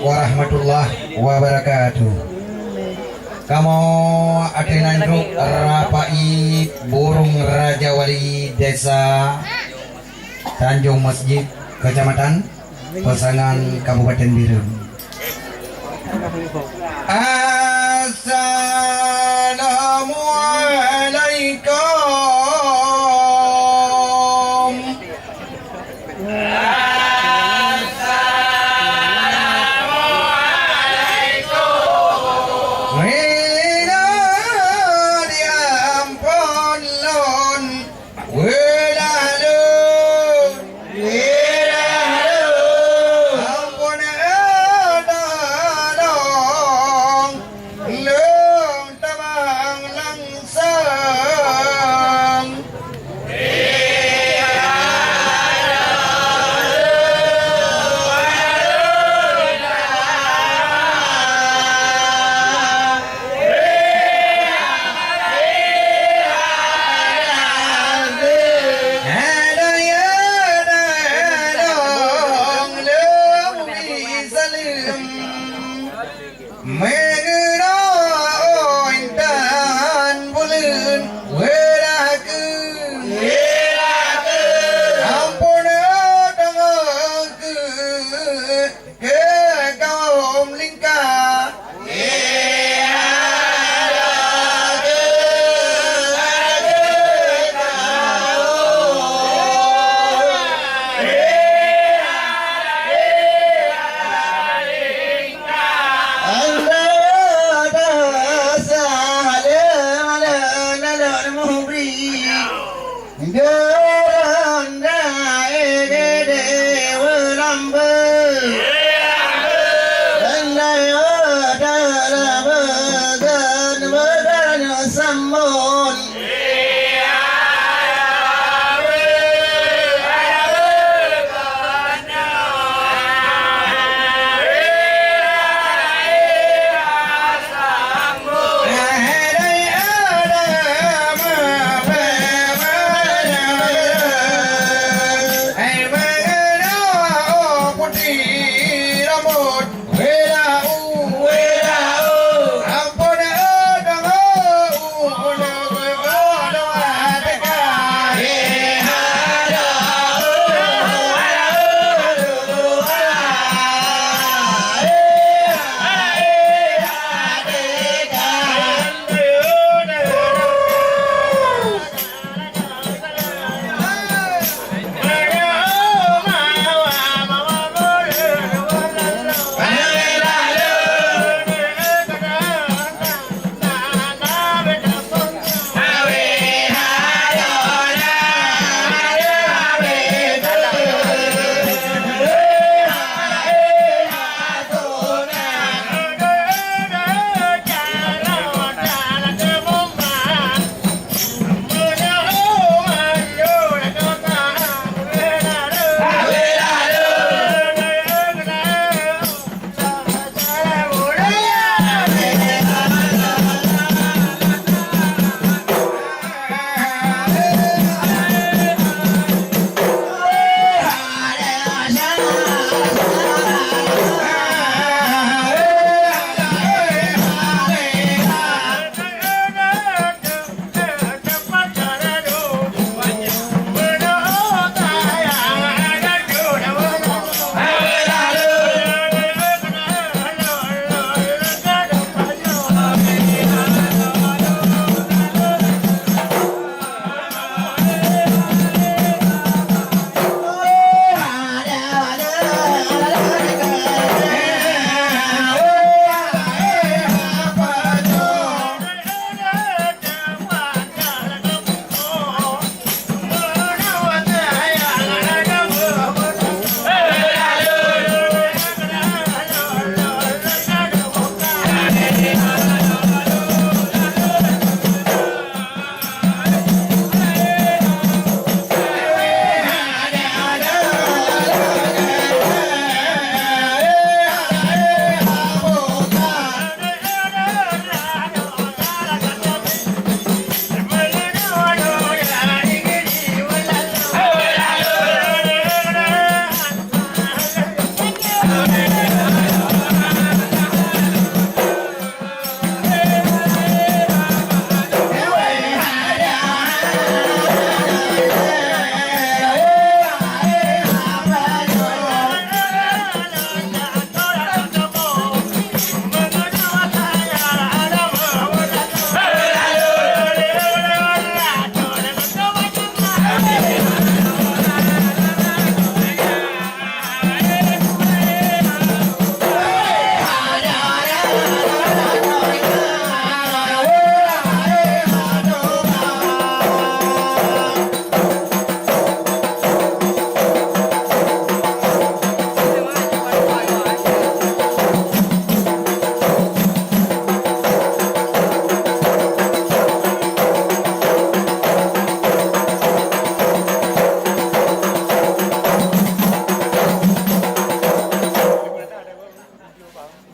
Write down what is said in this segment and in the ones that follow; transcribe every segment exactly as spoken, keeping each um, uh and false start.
Warahmatullahi wabarakatuh. Kamoe ateueh nan trok rapai burung Raja Wali Desa Tanjong Masjid, Kecamatan Pasangan, Kabupaten Bireuen. Assalamualaikum. Assalamualaikum. Wina diampon lôn. Wina lôn. Wina lôn. Ampon, eh, tolong. Lôn tamang langsong. Meunyoe intan buleuen, weueh keuh, weueh keuh. Ampôn, eh, teungoh keuh, keu kaum lingka.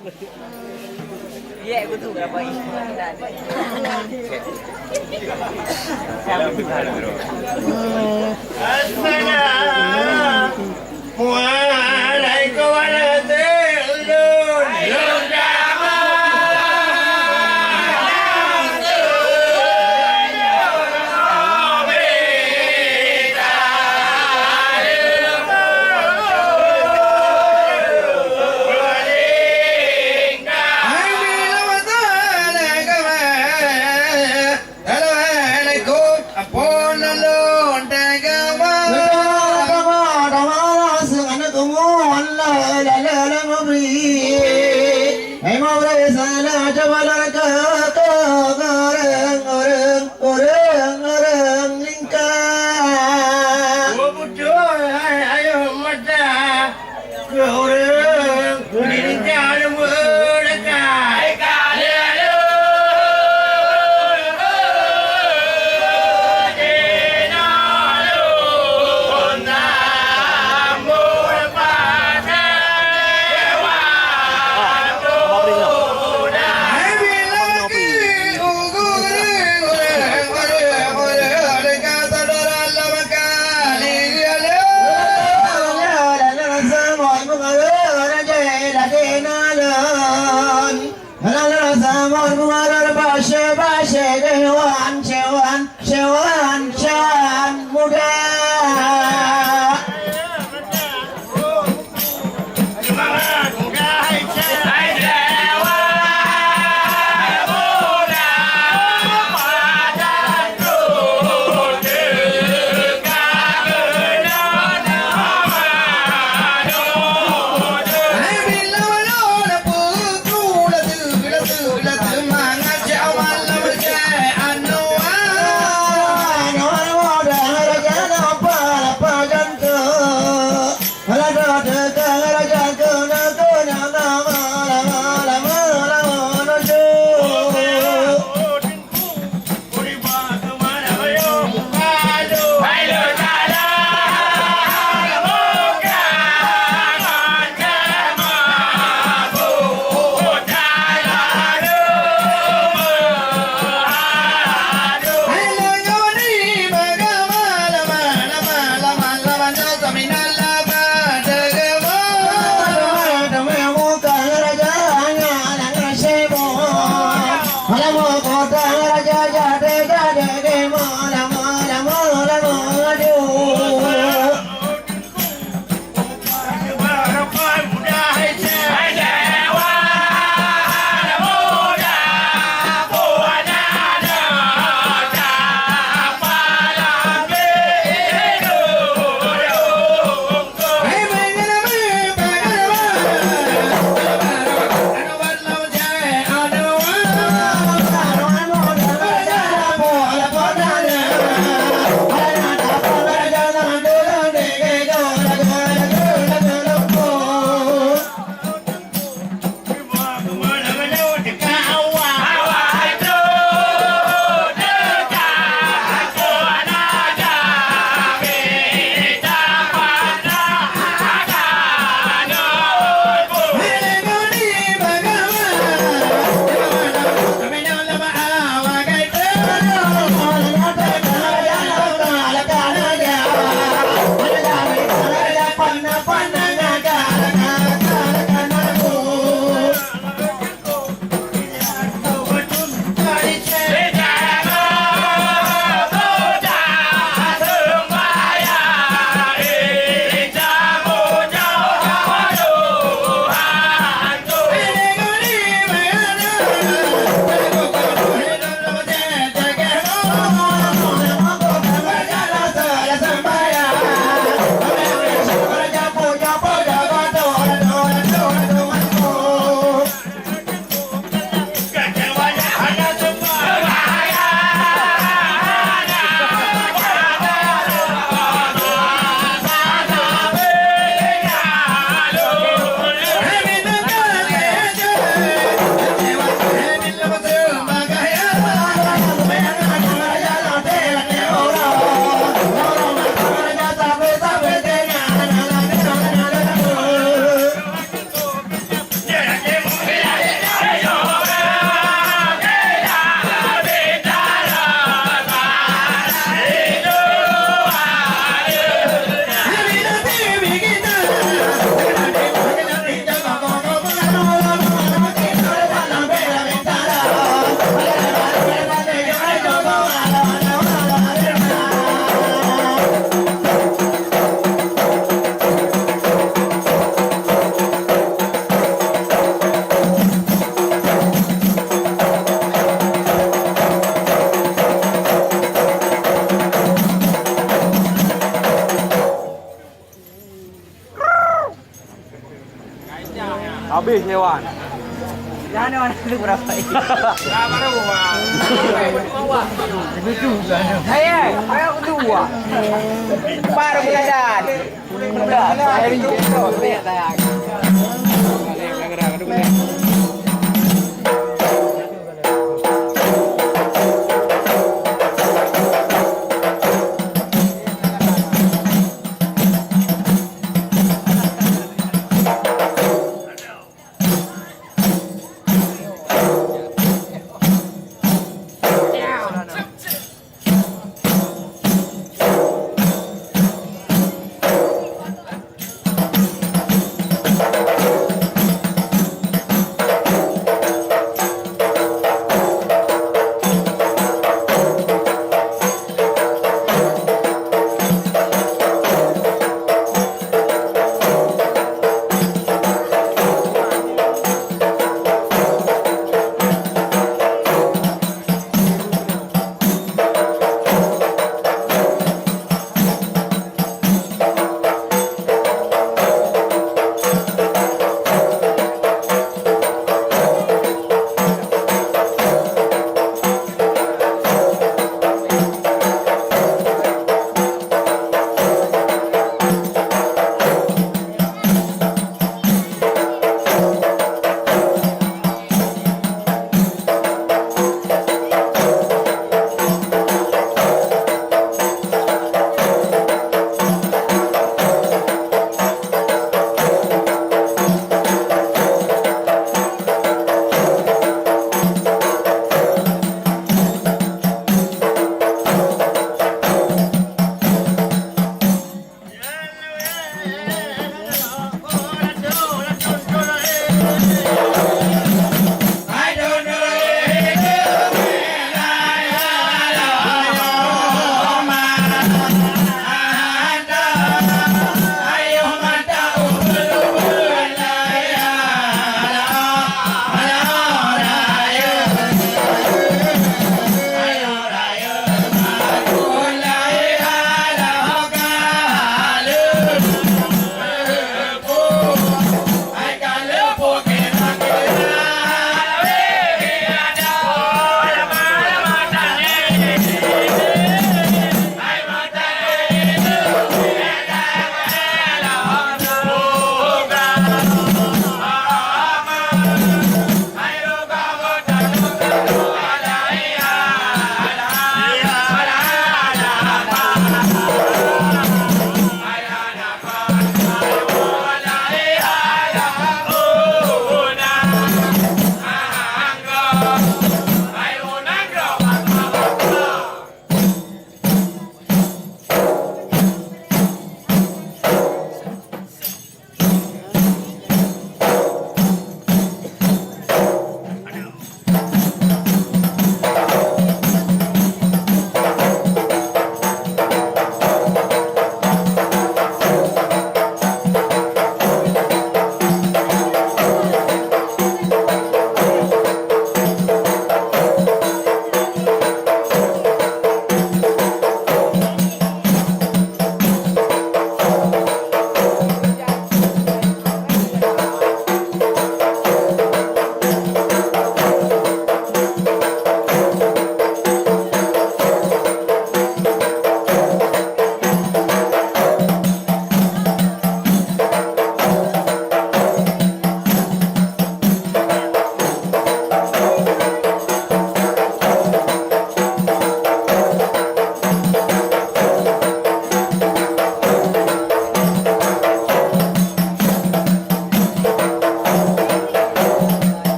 Assalamualaikum warahmatullahi wabarakatuh. Ureueng-ureueng lingka. Beutôi hai ayeueng mata, keu ureueng lingka leumeue leukai. Habis nyawa. Jangan ada tu berapa? Dah baru, Bang. Hai, hai, ayo kedua. Baru kita dah.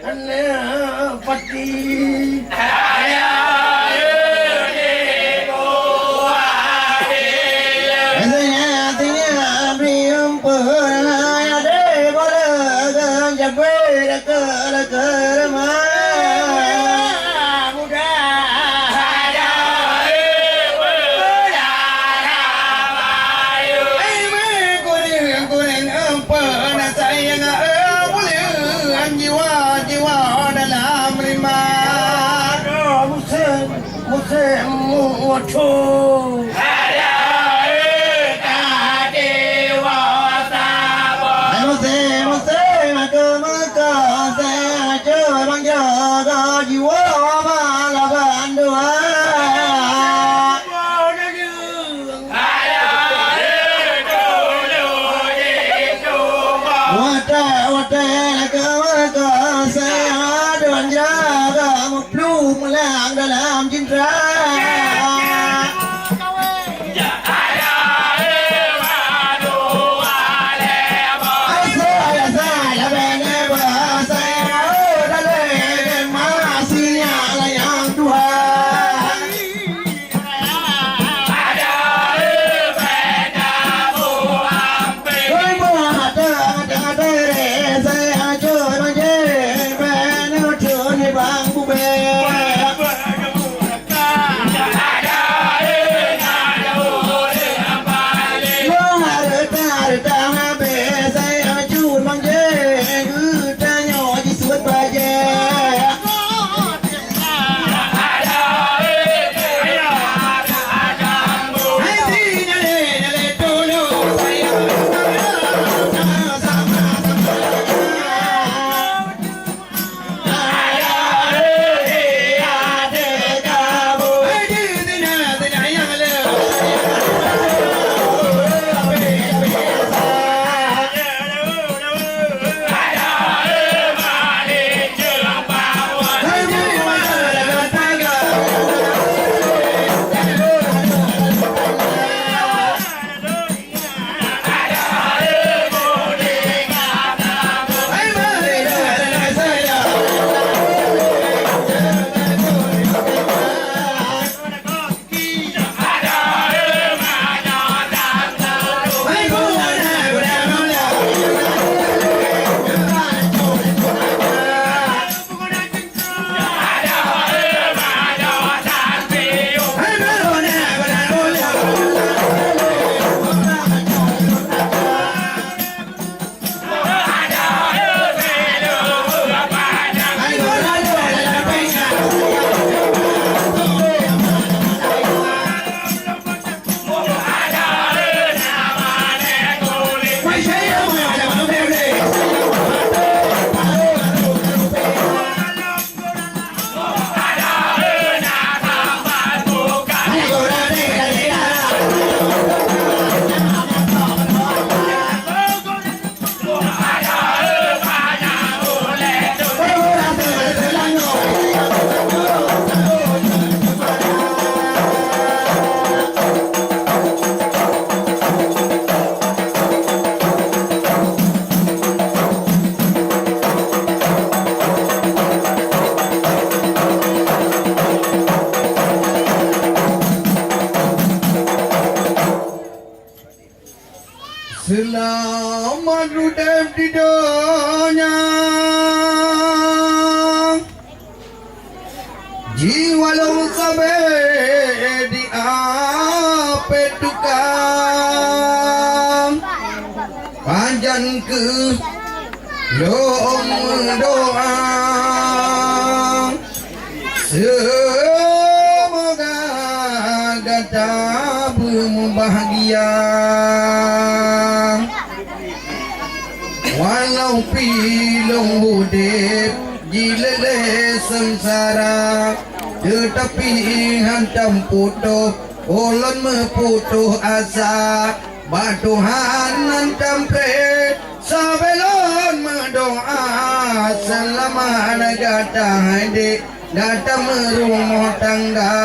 Aneuk pati. Sinyak-sinyak bri umpun, hai adé bola geujabe laka-laka reuma. Muda. Hai meukureueng-kureueng amphon sayang, eh, buleuen jiwa-jiwa dalam rimba. Musém, musém mutu. Musém, musém aku meuko, saya cut bang jaga jiwa malah bandua. Watèe-watèe lagèe meuko, saya adon jaga meuplueng meulang dalam cinta. Asai-asai labèe neuba, saya dalem masih nyak layang Tuhan. Seulamat udép di donya, jiwa lôn sabé di apét tukang. Pajan keuh lôn meudoá, seumoga gata beumubahgia. Walau pih lôn udép jilék lé seungsara, teutapi hantom putôh Ulôn meuputôh asa bak Tuhan hantom preh, sabé lôn meudoá seulamat gata hai dék gata meurumoh tangga.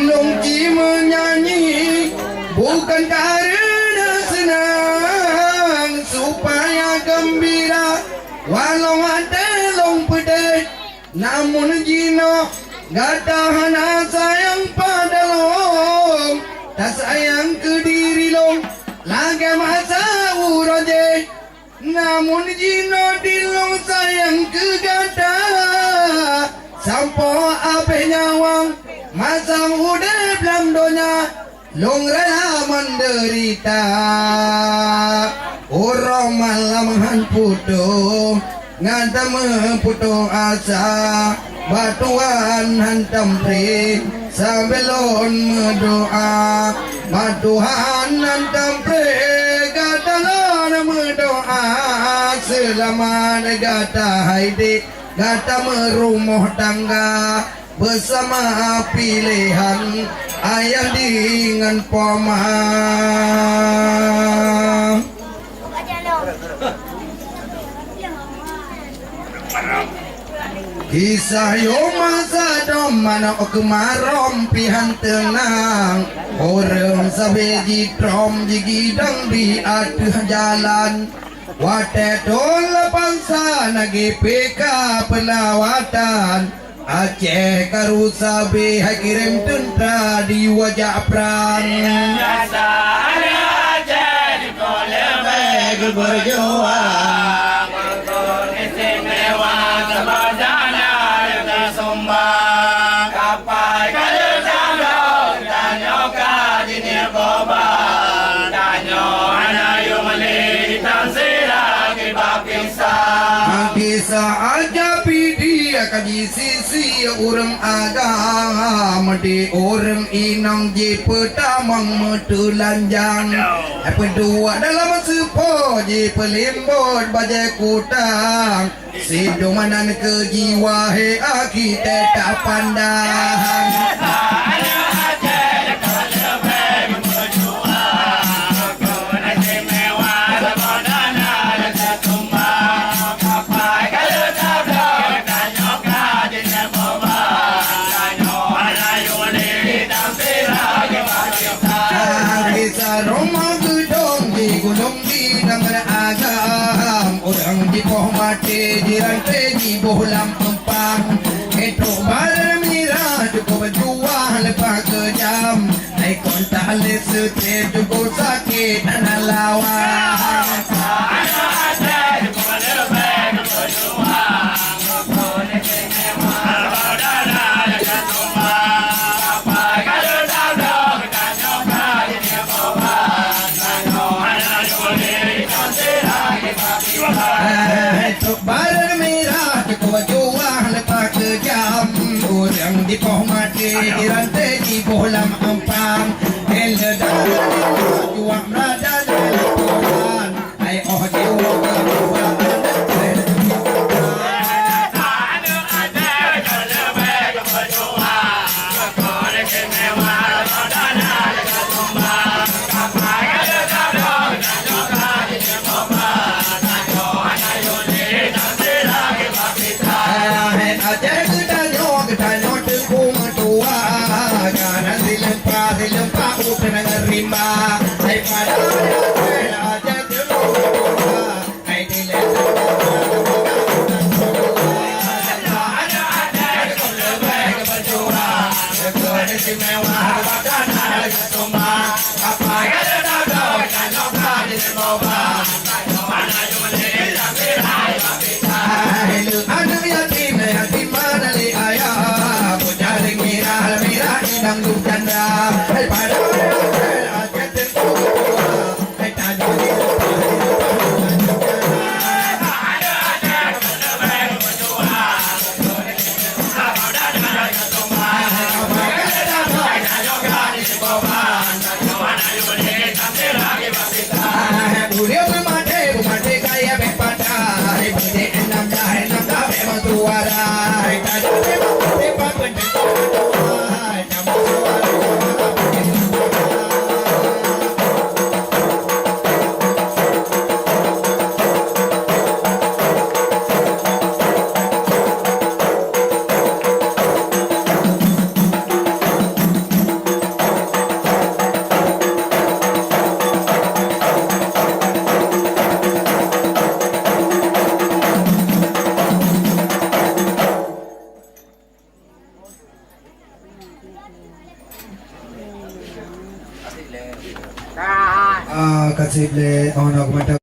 Lôn ci meunyanyi bukan kareuna seunang, supaya geumbira walau até lôn peudeh. Namun jinoe gata hana sayang padalôn, tasayang keu diri lôn lagée masa uroe jih. Namun jinoe dilôn sayang keu gata, sampoe abéh nyawöng masa udeb lam donya. Lôn rela meudeurita, uroe malam han putôh, ngon tameuputôh asa, bak Tuhan hantom preh, sabé lôn meudoá, bak Tuhan hantom preh, gata lôn meudoá, seulamat gata hai dék gata meurumoh tangga. Beusama piléhan ayah deungon poma. Kisah yôh masa dom manok keumarom pih han teunang. Ureuëng sabé jitrom jigidong di ateueh jalan. Watée thon lapan sa na G P K peulawatan, Aceh karu sabé hai kirém teuntra di wajah prang. Biasa aneuk Aceh di Kolombo geubeurjuang, istimewa sabab dana nyang teusumbang. Kapai ka lheueh tandong, tanyoe ka jiniet boban. Tanyoe hana yum lé, itam sira kiban. Kisah, kisah ajaib di ka jisisi ureuëng agam, di ureuëng inong jipeutamong meuteulanjang. Peudua dalam seupo jipeulimbot bajée kutang, sidum nan keu jiwa he aki teuka pandang. Kisah rumoh geudong di gunong di Danggar Agam, ureuëng jipoh maté, jiranté jiboh lam Pang. Itu barang mirah cukup juah leupah keujam. Hai kon tahlé seuté cukup sakét hana lawan. Barang mirah cukup juah leupah keujam. Ureuëng jipoh maté, jiranté jiboh lam Ampang. Ele dah juah meurada lé laporan. Hai oh jiwoe ka buah aneuk. Hai Aceh geutanyoe, geutanyoe teungku meutuah, geutanyoe sileumpa, sileumpa u teungoh rimba. Hai pada Aceh, Aceh teungku meutuah. Aneuk yatim, yatim hana lé ayah, beujaring mirah, mirah inong duek janda. Hai pada kaseb lé, oh, na, mantap.